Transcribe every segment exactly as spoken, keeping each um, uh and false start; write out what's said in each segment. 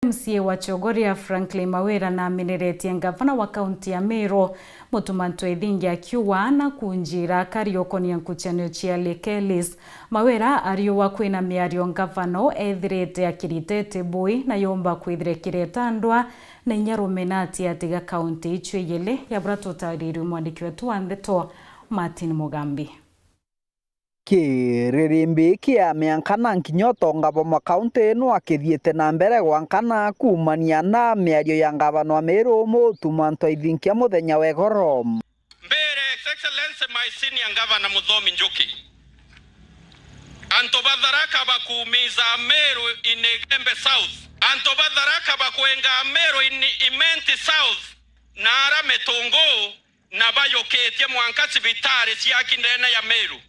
M C A wa Chogoria Franklin Mawira namineretie ngavana wa kaunti ya Meru Mutuma M'Ethingia akiuga na kunjira akari ukonia nkucanio cia Lake Ellis. Mawira ariuga kwina miario ngavana ethirite akiritete bui na yomba kwithira kireta ndwa na inya ruminati atiga kaunti icio ijili ya bura tutarirwe mwandiki wetu wa ndeto Martin Mugambi. Kiririmbi kia mianka na nkinya utonga bwa makaunti ino akithiite na mbere gwanka na kuumania na miario ya ngavana wa Meru Mutuma M'Ethingia muthenya wa igoro. Mbere, His Excellency my senior governor Muthomi Njuki, antu ba Tharaka bakuumiza Meru in Igembe South, antu ba Tharaka bakwenga Meru in Imenti South, na ara Mitunguu na bayukitie mwanka cibitari ciaki ndene ya Meru.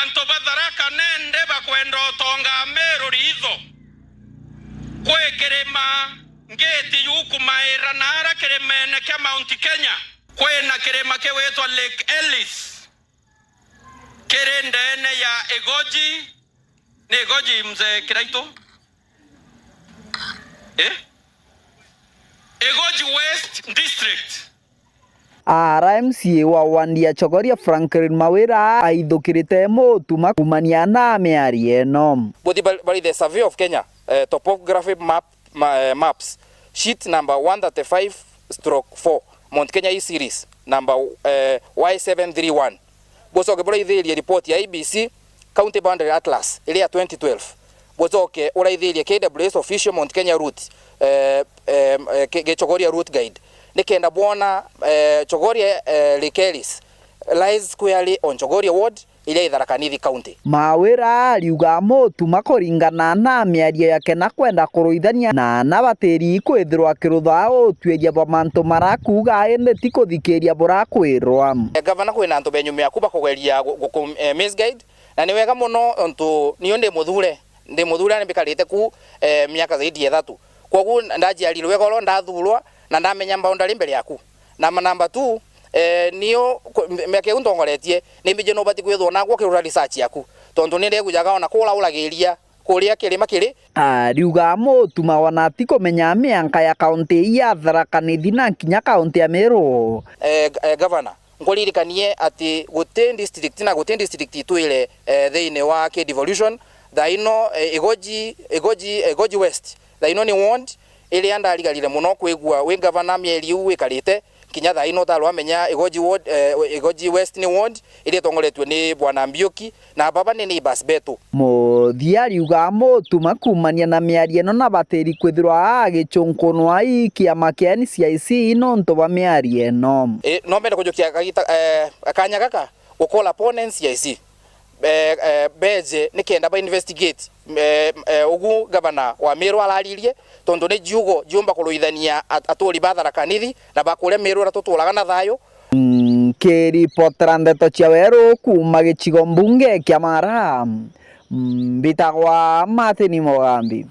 Antu ba Tharaka nende bakwenda utonga Meru riitho, kwi kirima ngiti yukumaira naara kirimene kia Mount Kenya, kwina kirima kiwitwa Lake Ellis, kiri ndene ya Igoji, ni Igoji, Mzee Kiraitu? Eh? Igoji West District. Ara M C A wa wandi ya Chogoria Franklin Mawira aithukirite Mutuma kuumania na miario ino. Buthi bari, bari the Survey of Kenya, eh, topography map, ma, eh, maps, sheet number one thirty-five stroke four, Mount Kenya E series, number, eh, Y seven three one. Bucoke buraithirie report ya I B C, County Boundary Atlas, iria ya twenty twelve. Bucoke uraithirie K W S official Mount Kenya route, eh, eh, eh, Ki-, Gichogoria route guide. Nikenda bwona, eh, Chogoria, eh, Lake Ellis lies squarely on Chogoria ward, iria i Tharaka Nithi County. Mawira ariuga Mutuma kuringana na miario yake na kwenda kuruithania na ana batiri kwithirwa akirutha utuiria bwa mantu marakuuga indi ti kuthikiria burakwirwa. Eh, Gavana, kwina antu benyuma yaku bakugeria gu-, guku-, eh, misguide, na ni wega mono ontu nio ndi muthure, ndi muthure na mbikarite ku, eh, miaka zaidi ya ithatu. Kwogu ndajiarirwe igoro, ndathurwa, na ndamenya boundary mbere yaku. Na ma-, number two, eh, nio ku-, m-, miaka iu ntongoretie, ni mbiji nubati kwithwa nagwo ukirura research yaku. Tontu ni ndigujaga ona kura uragiria kuria kirima kiri. Ariuga Mutuma ona atikumenya mianka ya kaunti ii ya Tharaka Nithi na kinya kaunti ya Meru. Eh, g-, eh, Gavana, nkuririkanie ati guti district na guti district itwire, eh, thiini wa ki devolution. Thaa ino, eh, Igoji, Igoji, Igoji West, thaa ino ni ward iria ndarigarire mono kwigua wi gavana mieri iu wikarite, kinya thaa ino utarwa amenya Igoji ward, eh, Igoji West ni ward iria itongoretue ni Bwana Mbiuki, na baba ni neighbors betu. Muthia ariuga Mutuma kuumania na miario ino na batiri kwithirwa agicunkunwa ii kiama kia N C I C nontu bwa miario ino. Eh, no mbende kujukia kagita, eh, kanya gaka gukola pone N C I C. Eh, eh, beje nikenda ba investigate, eh, eh, ugu gavana wa Meru araririe, tontu ni ciugo ciumba kuruithania at-, aturi ba Tharaka Nithi na ba kuria Meru uria tuturaga na thayu. Nkiripotera ndeto cia weru kuuma gicigo mbunge kia Mara, mbitagwa Martin Mugambi.